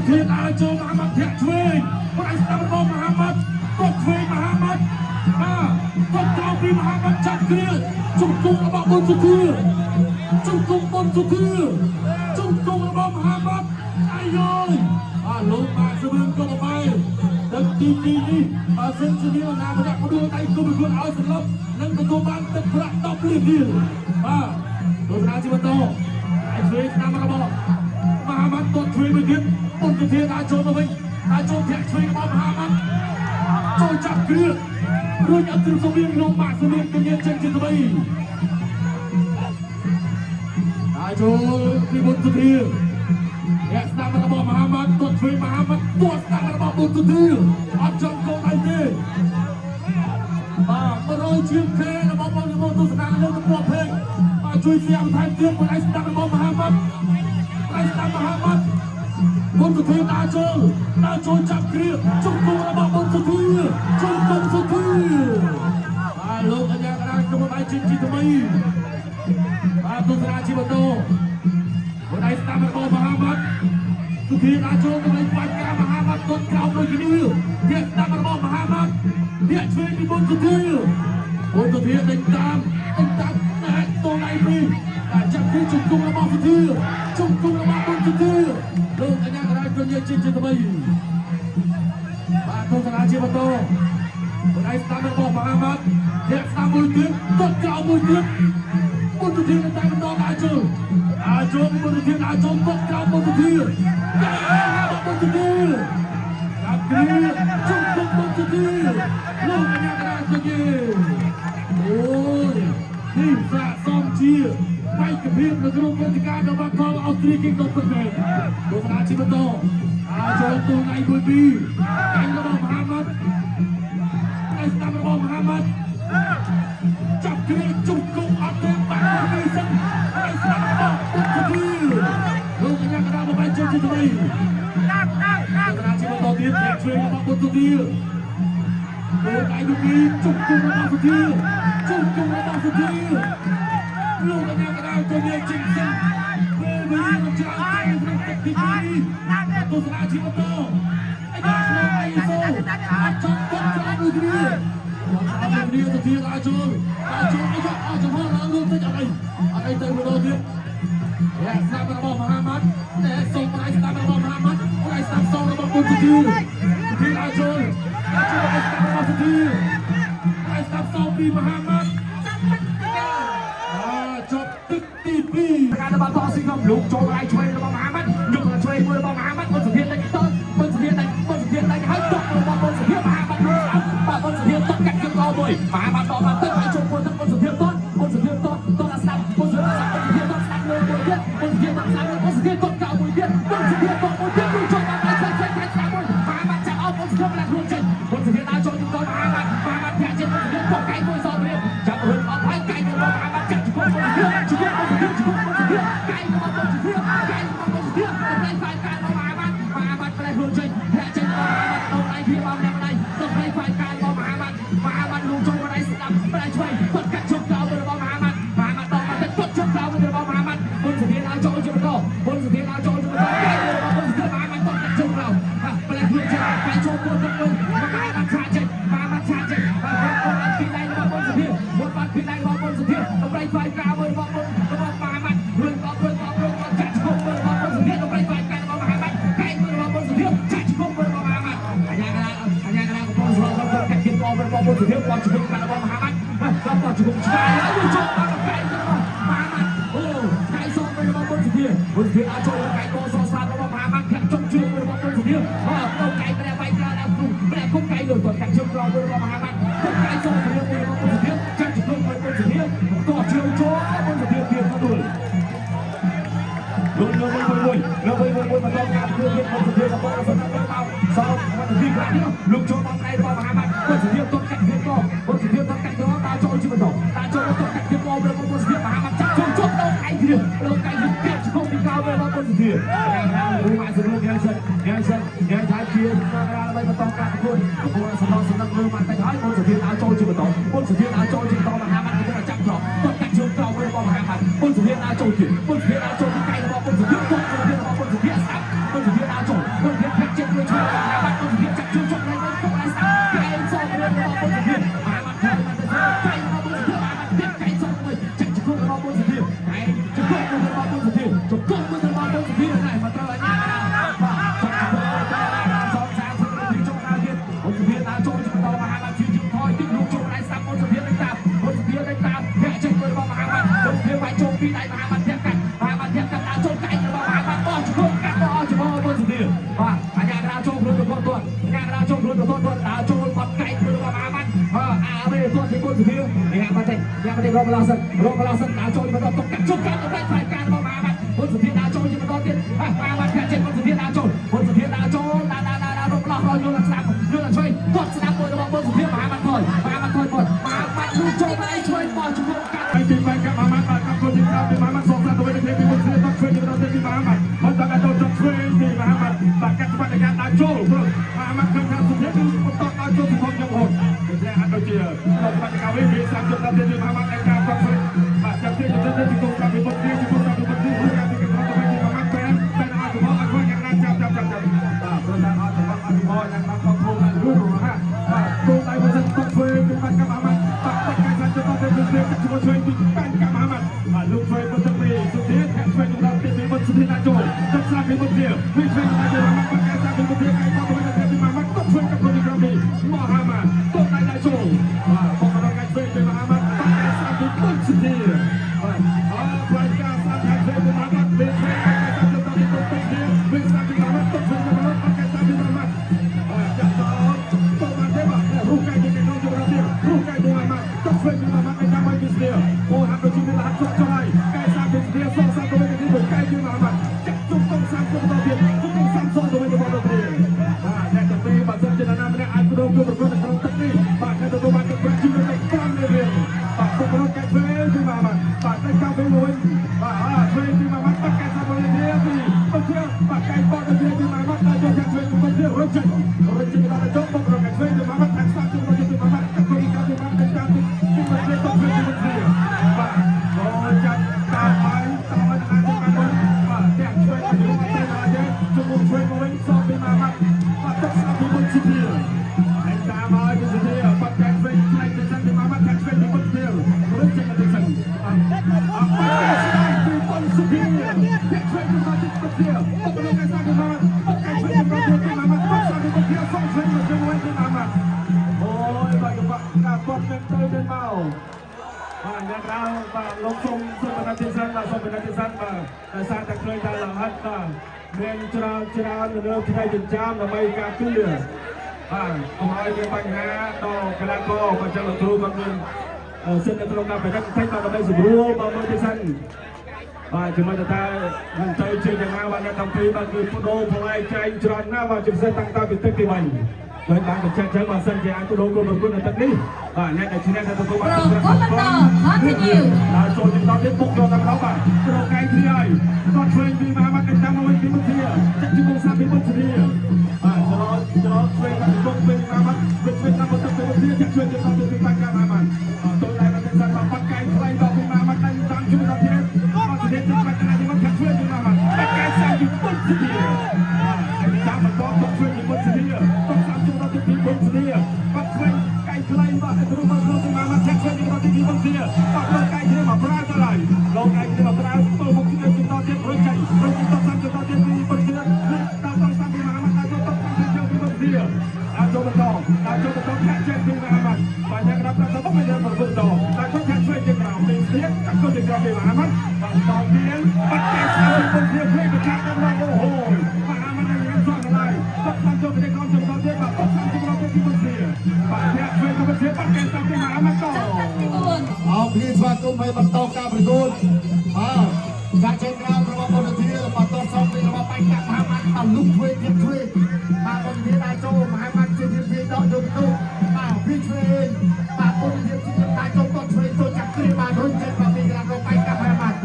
សុធាដើរចូលមហាម៉ាត់ធាក់ឆ្វេងផ្ដៃស្ដាំរបស់មហាម៉ាត់កត់ឆ្វេងមហាម៉ាត់បាទកត់ក្រោមពីមហាម៉ាត់ចាប់គ្រាជង្គង់របស់បុនសុធាជង្គង់បុនសុធាជង្គង់របស់មហាម៉ាត់អាយយអាលោកម៉ាក់សឿនក៏បបែទឹកទី2នេះបើសិនជាមានអាណាម្នាក់ផ្ដួលដៃគូប្រកួតឲ្យសន្លប់នឹងទទួលបានទឹកប្រាក់10លានរៀលបាទទស្សនាជាបន្តដៃឆ្វេងស្ដាំរបស់ មហាម៉ាត់ទាត់ឆ្វេងមួយទៀតបុនសុធាដើរចូលមកវិញដើរចូលធាក់ឆ្វេងរបស់មហាម៉ាត់ចូលចាប់គ្រឿរួចអត់ទ្រឹស្ដីលោកម៉ាក់សមៀនកញ្ញាចេញជាថ្មីដើរចូលពីបុនសុធាអ្នកស្ដាំរបស់មហាម៉ាត់ទាត់ឆ្វេងមហាម៉ាត់ទាត់ស្ដាំរបស់បុនសុធាអត់ចំកូនអីទេបាទ100ជាងខេរបស់បងប្អូនទស្សនាលើទំព័រពេកបាទជួយសៀមថែមទៀតបងឯងស្ដាំរបស់មហាម៉ាត់ ឯស្ដាំមហាម៉ាត់បុនសុធាដើរចូលដើរចូលចាប់គ្រាជង្គង់របស់បុនសុធាជង្គង់សុធាបាទលោកអញ្ញាកណ្ដាលក្រុមបាយជីជីថ្មីបាទទស្សនាជីវតោបុនឯស្ដាំរបស់មហាម៉ាត់សុធាដើរចូលដើម្បីបាច់ការមហាម៉ាត់ទាត់ក្រោមដូចគ្នាធាក់ស្ដាំរបស់មហាម៉ាត់ធាក់ឆ្វេងពីបុនសុធាបុនសុធាដេញតាមដេញតាមណែតងឯពីបាទចាប់គ្រាជង្គង់របស់សុធាជង្គង់របស់បុនសុធាលោកអញ្ញាកណ្ដាលក្រុមយើងជីជីថ្មីបាទទស្សនាជាបន្តបុនឯស្ដាំរបស់មហាម៉ាត់ធាក់ស្ដាំមួយទៀតទាត់ក្រោមមួយទៀតបុនសុធានៅតែបន្តដើរចូលដើរចូលបុនសុធាដើរចូលទាត់ក្រោមបុនសុធាបុនសុធាចាប់គ្រាជង្គង់បុនសុធាលោកអញ្ញាកណ្ដាលក្រុមយើងអូយនេះស័កសមជាបេក្ខភាពនៅក្នុងវេទិការបស់កលអូស្ទ្រីគីងដុំពិតមែនទស្សនាជាបន្តដើរចូលទូណៃមួយពីរកាញ់របស់មហាម៉ាត់ដៃស្ដាំរបស់មហាម៉ាត់ចាប់គ្រាជង្គង់អត់ទេបាក់ពីសិនដៃស្ដាំរបស់បុត្រធីលោកកញ្ញាកណ្ដាលបបែកជើងជាថ្មីទស្សនាជាបន្តទៀតអ្នកឆ្វេងរបស់បុត្រធីទូដៃមួយពីរជង្គង់របស់សុធាជង្គង់របស់សុធាលោកកញ្ញាកណ្ដាលក៏មានជិងសិនពេលវេលានឹងច្រើនទៅក្នុងទឹកទី2ទស្សនាជាបន្តអីយ៉ាក្នុងអីសូអត់ចង់ទាត់ក្រោមដូចគ្នាអត់គ្នាទៅទៀតអាចចូលអាចចូលអីយ៉ាអត់ចំហឡើងលឿនតិចអត់អីអត់អីទៅម្ដងទៀតអ្នកស្ដាប់របស់មហាម៉ាត់តែសូមផ្នែកស្ដាប់របស់មហាម៉ាត់ផ្នែកស្ដាប់សងរបស់បុត្រធីធីអាចចូលអាចចូលឲ្យស្ដាប់របស់សុធាផ្នែកស្ដាប់សងពីមហាម៉ាត់បាទចប់ទឹកទី2 ការរបស់តស៊ីកំលោកចូលដៃឆ្វេងរបស់មហាម៉ាត់យកឆ្វេងមួយរបស់មហាម៉ាត់បុនសុធាដេញតបុនសុធាដេញបុនសុធាដេញហើយតរបស់បុនសុធាមហាម៉ាត់លោកស្ដាប់បាទបុនសុធាតកាត់ជើងកមួយមហាម៉ាត់តមកទឹកឲ្យចូលមួយទឹកបុនសុធាតបុនសុធាតតស្ដាប់បុនសុធាស្ដាប់បុនសុធាតស្ដាប់លើមួយទៀតបុនសុធាតស្ដាប់បុនសុធាតកៅមួយទៀតបុនសុធាតមួយទៀតលោកចូលមកដៃឆ្វេងឆ្វេងស្ដាប់មួយមហាម៉ាត់ចាប់អោបុនសុធាម្លាស់ខ្លួនចេញបុនសុធាដើរចូលជង្គង់មហាម៉ាត់មហាម៉ាត់ធាក់ចេញបុនសុធាបកកែមួយសព្រាមចាប់រុញអត់ហើយកែរបស់មហាម៉ាត់ចាប់ជង្គង់បុនសុធាជង្គង់បុនសុធាជង្គង់បុនសុធាកែរបស់បុនសុធាកែរបស់បុនសុធាដៃផ្លែកែរបស់មហាម៉ាត់មហាម៉ាត់ផ្លែខ្លួនចេញធាក់ចេញរបស់មហាម៉ាត់ដងដៃវាមកម្នាក់ដៃដងដៃផ្លែកែរបស់មហាម៉ាត់មហាម៉ាត់លូចូលមកដៃស្ដាប់ផ្លែឆ្វេងគាត់កាត់ជង្គក្រោមរបស់មហាម៉ាត់មហាម៉ាត់ដងមកទឹកគាត់ជង្គក្រោមរបស់មហាម៉ាត់បុនសុធាដើរចូលជាបន្តបុនសុធាដើរចូលជាបន្តកែរបស់បុនសុធាមហាម៉ាត់គាត់កាត់ជង្គក្រោមផ្លែខ្លួនចេញផ្លែចូលពួនទឹកមួយមហាម៉ាត់ឆាចេញមហាម៉ាត់ឆាចេញបាទគាត់ពីដៃរបស់បុនសុធាមុនបាត់ពីដៃរបស់បុនសុធាតម្រៃផ្លែកៅមួយរបស់បុនរបស់មហាម៉ាត់រឿងអត់រឿងអត់រឿងអត់ចាក់ជង្គង់របស់បុនសុធាតម្រៃផ្លែកៅរបស់មហាម៉ាត់កែមួយរបស់បុនសុធាចាក់ជង្គង់របស់មហាម៉ាត់អញ្ញាកណាអញ្ញាកណាកំពុងស្លោគាត់កាត់ជង្គង់របស់បុនសុធាគាត់ជង្គង់របស់មហាម៉ាត់គាត់ជង្គង់ឆ្ងាយហើយចូលបាត់កែរបស់មហាម៉ាត់អូកែសងរបស់បុនសុធាបុនសុធាអាចចូលកែកសស្រារបស់មហាម៉ាត់ធាក់ចុងជើងរបស់បុនសុធាបាទទៅកែម្នាក់បាយក្រៅដល់គ្រូម្នាក់គុំកែលើគាត់កាត់ជើងក្រោមរបស់មហាម៉ាត់គុំកែសងរបស់បុនសុធាចាក់ជង្គង់របស់បុនសុធាតោះជើងចូលបុនសុធាទៀតទទួលលោកលោកមួយមួយលោកមួយមួយបន្តការធ្វើទៀតបុនសុធារបស់សម្រាប់មកសងមកទីក្រាស់លោកចូលមកដៃរបស់មហាម៉ាត់បុនសុធាទាត់កាត់ទៀតកបុនសុធាទាត់កាត់ទៅដើរចូលជាបន្តដើរចូលទាត់កាត់ទៀតករបស់បុនសុធាមហាម៉ាត់ចាប់ជុំជុំដល់កែគ្នាដល់កែគ្នាទៀតជង្គង់ពីក្រោមរបស់បុនសុធារូម៉ាក់សរុបញ៉ាំសិនញ៉ាំសិនញ៉ាំថាជាដើម្បីបន្តការប្រកួតកំពុងសំឡងសំណឹងលើម៉ាត់តិចហើយបុនសុធាដើរចូលជាបន្តបុនសុធាដើរចូលជាបន្តមហាម៉ាត់កំពុងតែចាប់ក្រទាត់កាត់ជើងក្រោមរបស់មហាម៉ាត់បុនសុធាដើរចូលទៀតបុនសុធាដើរចូលទីកែរបស់បុនសុធាទាត់របស់បុនសុធាស្ដាប់បុនសុធាដើរចូលបុន បាត់ទេញ៉ាំបាត់ទេរកម្លោះសិនរកម្លោះសិនដើរចូលបន្តទុកកាត់ជុំកាត់ទៅផ្លែការរបស់មហាបាត់បុនសុធាដើរចូលជាបន្តទៀតមហាបាត់ធាក់ចិត្តបុនសុធាដើរចូលបុនសុធាដើរចូលដើរដើរដើររកម្លោះរយល់ស្ដាប់យល់ឆ្វេងទាត់ស្ដាប់មួយរបស់បុនសុធាមហាបាត់ថយមហាបាត់ថយបុនមហាបាត់លូកចូលមកឆ្វេងបោះជង្គង់កាត់ ហើយទីបែកកាមហាម៉ាត់បាទកាប់ខ្លួនទីក្រោមពីមហាម៉ាត់សងសាទៅវិញពីមុនស្រីតឆ្វេងទៅដល់ទីមហាម៉ាត់បន្តដល់ចូលឆ្វេងទីមហាម៉ាត់បាទកាត់ច្បាប់នៃការដើរចូលព្រោះមហាម៉ាត់ឃើញថាសុភាពគឺបន្តដើរចូលពីផងយ៉ាងរហូតដូច្នេះអាចដូចជាដល់ច្បាប់នៃការវិញវាសាមដល់ទីមហាម៉ាត់នៃការប្រកបបាទចាំទីទៅទីគោតាមពីមុនទីគោតាមពីមុនទីរួចការទីគេទៅវិញទីមហាម៉ាត់បែនបែនអត់ចំអត់ខ្វះយ៉ាងណាចាប់ចាប់ចាប់ចាប់បាទព្រោះថាអត់ចំអត់ចំយ៉ាងណាក៏ធំរួចរហ័សបាទគោដៃមិនសិនតឆ្វេងពីបាត់កាមហាម៉ាត់បាទបាត់កាយសាច់ទៅទៅទីចាក់ជាមួយឆ្វេងពីបែនកាមហាម៉ាត់បាទលោកឆ្វេងបន្តិចពីសុធាធាក់ឆ្វេងទៅដល់ទីពីមុនសុធាដាក់ចូលទឹកស្រាពីមុនទៀតវិញឆ្វេងទៅដល់មហាម៉ាត់បាត់កាយសាច់ពីមុនទៀតកាយតទៅវិញទីមហាម៉ាត់តឆ្វេងกับคนที่ក្រោមពីមហាម៉ាត់តដៃដាក់ចូលបាទបកដល់កាយឆ្វេងពីមហាម៉ាត់បាត់កាយសាច់ពីមុនសុធាបាទអើផ្លែកាសាច់ខាងឆ្វេងពីមហាម៉ាត់វិញឆ្វេងកាយសាច់ទៅដល់ទីទៅទៀតវិញស្រាពីមហាម៉ាត់តឆ្វេងទៅដល់បាត់កាយសាច់ពីមហាម៉ាត់បាទចាក់តតបានទេបាទរូបកាយទីគេក្នុងចូលដល់ទៀតរូបកាយពីមហាម៉ាត់តឆ្វេងពីមហាម៉ាត់ឯតាមឲ្យពីស្ទាអូហាក់ដូចជាមានលហជាប់ចុះហើយកែសាពីស្ទាសងសាទៅវិញទីមួយកាយពីមហាម៉ាត់ចាក់ជុំកងសាមទៅដល់ទៀតជុំកងសាមសងទៅវិញទៅដល់ទៀតបាទអ្នកទាំងពីរបើសិនជាណាម្នាក់អាចប្រគល់ប្រកួតនៅក្នុងទឹកនេះបាទអ្នកទទួលបានទឹកប្រាក់ជាងទៅ5លានរៀលបាទពុករកកាយឆ្វេងពីមហាម៉ាត់បាទតែកាវិញវិញបាទអាឆ្វេងពីមហាម៉ាត់បាត់កាយសាមទៅទៀតពីបើជាបាទកាយបតទៅទៀតពីមហាម៉ាត់ដល់យកឆ្វេងទៅទៀតរត់ចេញរត់ចេញដល់ចុះពុករកកាយឆ្វេងពីមហាម៉ាត់ខាងស្ដាំទៅទៀតពីមហាម៉ាត់កាត់ទៅកាពីមហាម៉ាត់តាមទីពីមកទៀតទៅទៀតពីបាទអូចាត់តាបាយតឲ្យណាទៅបានបាទទាំងឆ្វេងទៅទៀតដល់ទេជុំឆ្វេងមកវិញសងពីមហាម៉ាត់បាទទឹកស្ដាំពីមុនសុភាហើយតាមហើយពីសុភាបាត់កាយឆ្វេងផ្នែកទៅសិនពីមហាម៉ាត់ខាងឆ្វេងពីមុនសុភារត់ចេញទៅសិនអត់បាត់កាយស្ដាំពីមុនសុភាទាំងឆ្វេងទៅដល់ទីសុភាបុកលោកកាយស្ដាំពីមហាម៉ាត់បាត់កាយឆ្វេងទៅដល់ទីមហាម៉ាត់បាត់ស្ដាំពីមុនសុភាសងឆ្វេងមកជុំវិញពីមហាម៉ាត់អូយបាទការគាត់មិនទៅទៅមកបាទអ្នកក្រៅបាទលោកសូមសូមបណ្ដាទីសិនបាទសូមបណ្ដាទីសិនបាទដោយសារតែឃើញថាលហិតបាទមានច្រើនច្រើននៅលើថ្ងៃចិញ្ចើមដើម្បីការពារបាទកុំឲ្យមានបញ្ហាដល់កីឡាករបាទចឹងលោកគ្រូគាត់មានសិទ្ធិនៅក្នុងការប្រកាសតិចបាទដើម្បីសម្រួលបាទមើលទីសិនបាទជាមួយទៅថាមិនទៅជាយ៉ាងណាបាទអ្នកទាំងពីរបាទគឺបដូរផ្លែចែងច្រើនណាស់បាទជាពិសេសតាំងតែពីទឹកទី3ដោយបានបញ្ជាក់ចឹងបើសិនជាអាចបដូរគោលប្រកួតនៅទឹកនេះបាទអ្នកដែលឈ្នះจะទទួលបាន ប្រកួតបន្ត continue ដល់ចូលជំនាន់ទៀតបុកយកតែម្ដងបាទក្រកែងគ្នាហើយគាត់ឆ្វេងពីមហាម៉ាត់តាមមកវិញពីមុខធាចាក់ជង្គង់សាពីមុខធាបាទច្រកច្រកឆ្វេងបាទជង្គង់វិញមហាម៉ាត់វិញឆ្វេងតាមទៅពីមុខធាចាក់ឆ្វេងទៅពីបាច់កាមហាម៉ាត់ទៅដែរមកតែសាបាត់កែងថ្លៃដល់ពីមហាម៉ាត់តាមជួយដល់ធាបាទធាចាក់បាច់ណាទីមកខាក់ឆ្វេងពីមហាម៉ាត់បាត់កែងសាពីមុខធាបាទតាមបន្តទៅឆ្វេងពីមុខធាទៅសាជួយដល់ពីមុខធាបាត់ឆ្វេងកែងថ្លៃបាទទៅមកក្នុងពីមហាម៉ាត់ចាក់ឆ្វេងទៅពីមុខធាបាទលោកកែងគ្នាមកប្រើទៅហើយលោកកែងគ្នាមកប្រើទល់មុខគ្នាជំនាន់ទៀតរុញចេញរុញទៅសាជំនាន់ទៀតពីមុខធាដល់តសាពីមហាម៉ាត់ដល់ចូលទៅសាពីជើងពីមុខធាដល់ចូលបន្តដល់ចូលបន្តធាក់ចេញពីមហាម៉ាត់បាទយ៉ាងណាប្រាប់ទៅមកយ៉ាងប្រពន្ធដល់ចូលធាក់ឆ្វេងជាក្រោមពីធាកាត់ចូលជាក្រោមពីមហាម៉ាត់បាទតទៀតបាត់កែងស្ដាំពីមុខធាភ្លេចទៅខាងដល់អូហូមហាម៉ាត់នឹងសងកន្លែងតសាចូលទៅក្រោមជំនាន់ទៀតបាទតសាជំនាន់ទៀតពីមុខធាបាទធាក់ឆ្វេងទៅមុខធាបាត់កែងស្ដាំពីមហាម៉ាត់ត ចប់ទឹកទី4 អោភ្លាស្វាគមន៍ឲ្យបន្តការប្រកួតបាទចាក់ចេញក្រៅរបស់បុនធាបន្តសងពីរបស់បាញ់កាក់មហាម៉ាត់បាទលុកឆ្វេងទៀតឆ្វេងបាទបុនធាដើរចូលមហាម៉ាត់ជាទៀតវាដកយកទៅបាទវាឆ្វេងបាទបុនធាជាដើរចូលតឆ្វេងចូលចាក់គ្រាបាទរុញចេញបាទពីកន្លងបាញ់កាក់មហាម៉ាត់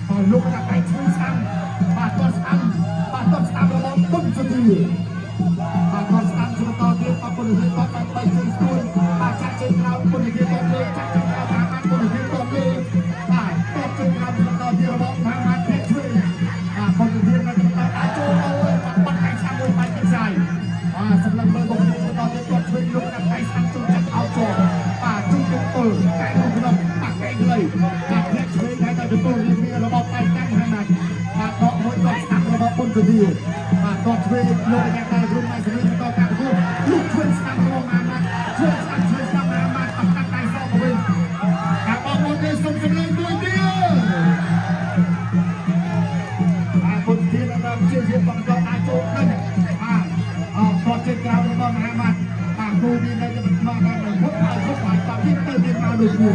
បាទលុកដាក់ដៃឆ្វេងស្ដាំបាទតស្ដាំបាទតស្ដាំរបស់បុនធាបាទតស្ដាំជាបន្តទៀតបាទបុនធាតបាទបីជើងស្ទួយបាទចាក់ចេញក្រៅបុនធាតលើចាក់ចេញក្រៅមហាម៉ាត់បុនធាតលើបាទតចេញក្រៅបន្តទៀតរបស់មហាម៉ាត់ភេឆ្វេងបាទបុនធានៅបន្តអាចចូលអូយបាទបាត់ដៃស្ដាំមួយបាច់ទឹកសាយបាទសម្រាប់មើលបុនធាបន្តទៀតគាត់ឆ្វេងលុកដាក់ដៃស្ដាំចូលចាក់អោចូលបាទជុំជុំទល់កែក្នុងបាទកែខ្លីបាទភេឆ្វេងហើយដល់ទល់រៀងរបស់បៃកាំមហាម៉ាត់បាទដកមួយដកស្ដាំរបស់បុនធាបាទដកឆ្វេងលោកអាចារ្យក្រុមម៉ៃសេរីបន្តការប្រកួតលុកឆ្វេងស្ដាំរបស់មហាម៉ាត់ឆ្វេងស្ដាំឆ្វេងស្ដាំមហាម៉ាត់បាទកាត់ដៃសងមកវិញការបងប្អូនទេសូមសម្លេងមួយទៀតបាទបុនធាដល់ជាជាបន្តអាចចូលដេញបាទអោតចេញក្រៅរបស់មហាម៉ាត់បាទគូនេះនៅតែបន្តដល់មុខហើយមុខហើយតទៀតទៅទៀតមកដូចគ្នា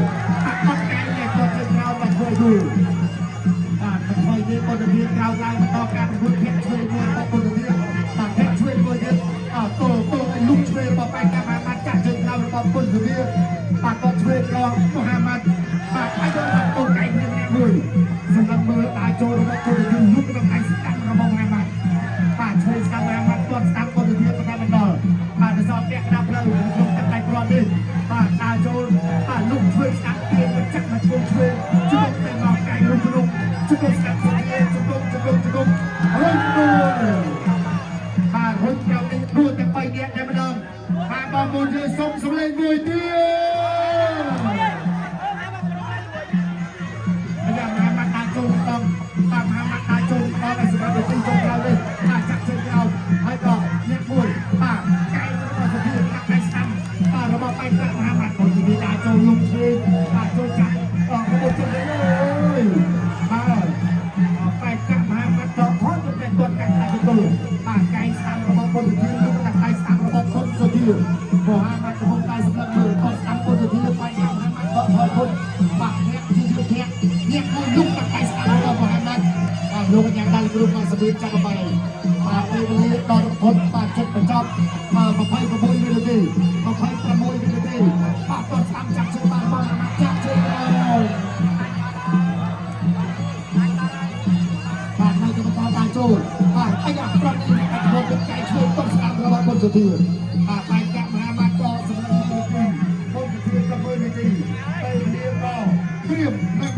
បុត្រធាក្រោយឡើងបន្តការប្រកួតភាគឆ្វេងមួយរបស់បុត្រធាបាទភាគឆ្វេងមួយទៀតអទល់ទល់ឲ្យលុកឆ្វេងរបស់បែកកាមហាម៉ាត់ចាក់ជើងក្រោមរបស់បុត្រធាបាទក៏ឆ្វេងរបស់មហាម៉ាត់បាទហើយដល់បាត់កូនកែងគ្នាមួយសម្រាប់មើលដើរចូលរបស់បុត្រធាលុកក្នុងដៃស្កាត់របស់មហាម៉ាត់បាទឆ្វេងស្កាត់មហាម៉ាត់ទាត់ស្កាត់បុត្រធាបន្តបន្តបាទទៅសល់ពាក់កណ្ដាលផ្លូវក្នុងទឹកដៃគ្រាប់នេះបាទដើរចូលបាទលុកឆ្វេងស្កាត់ទៀងចាក់មកឆ្វេងឆ្វេងជុំទៅមកកែងលុកក្នុងជុំស្កាត់ជុំជុំជុំជុំរុញដួលបាទរុញក្រោមនេះដួលតែ3នាក់តែម្ដងបាទបងប្អូនយើងសុំសម្លេងមួយទៀតអាយ៉ាមហាម៉ាត់ដើរចូលម្ដងបាទមហាម៉ាត់ដើរចូលម្ដងហើយសម្រាប់ទីចុងក្រោយនេះបាទចាក់ជើងក្រោមហើយក៏អ្នកមួយបាទកែងរបស់សុភាដាក់ដៃស្ដាំបាទរបស់បែកប្រាក់មហាម៉ាត់คนទីដើរចូលលុំឆ្វេងបាទចូលចាក់អស់របស់ជុំនេះអើយបាទបែកកាក់មហាម៉ាត់ដកថយទៅតែគាត់កាក់ដៃទៅបាទកែងស្ដាំរបស់បុត្រធាលុំដាក់ដៃស្ដាំរបស់ខុនសុធាមហាម៉ាត់កំពុងតែសម្លឹងមើលគាត់ស្ដាំបុត្រធាបែកកាក់មហាម៉ាត់ដកថយពុនបាទអ្នកជាយុទ្ធៈអ្នកមួយលុកដាក់ដៃស្ដាំរបស់មហាម៉ាត់បាទលោកកញ្ញាដាល់គ្រូមកសៀបចាប់បាយបាទពេលវេលាដល់ផុតបាទចិត្តបញ្ចប់បាទ26វិនាទី26វិនាទីបាទគាត់ស្ដាំចាប់ជើងបាទមហាម៉ាត់ចាប់ជើងក្រោយបាទនៅតែបន្តតាមចូលបាទអាយ៉ាប្រត់នេះអាចមកទឹកកែឆ្វេងតស្ដាំរបស់បុត្រសុធាបាទបែកកាក់មហាម៉ាត់ក៏សម្រាប់ទីបុត្រសុធា6នាទីពេលវេលាក៏ត្រៀមនឹង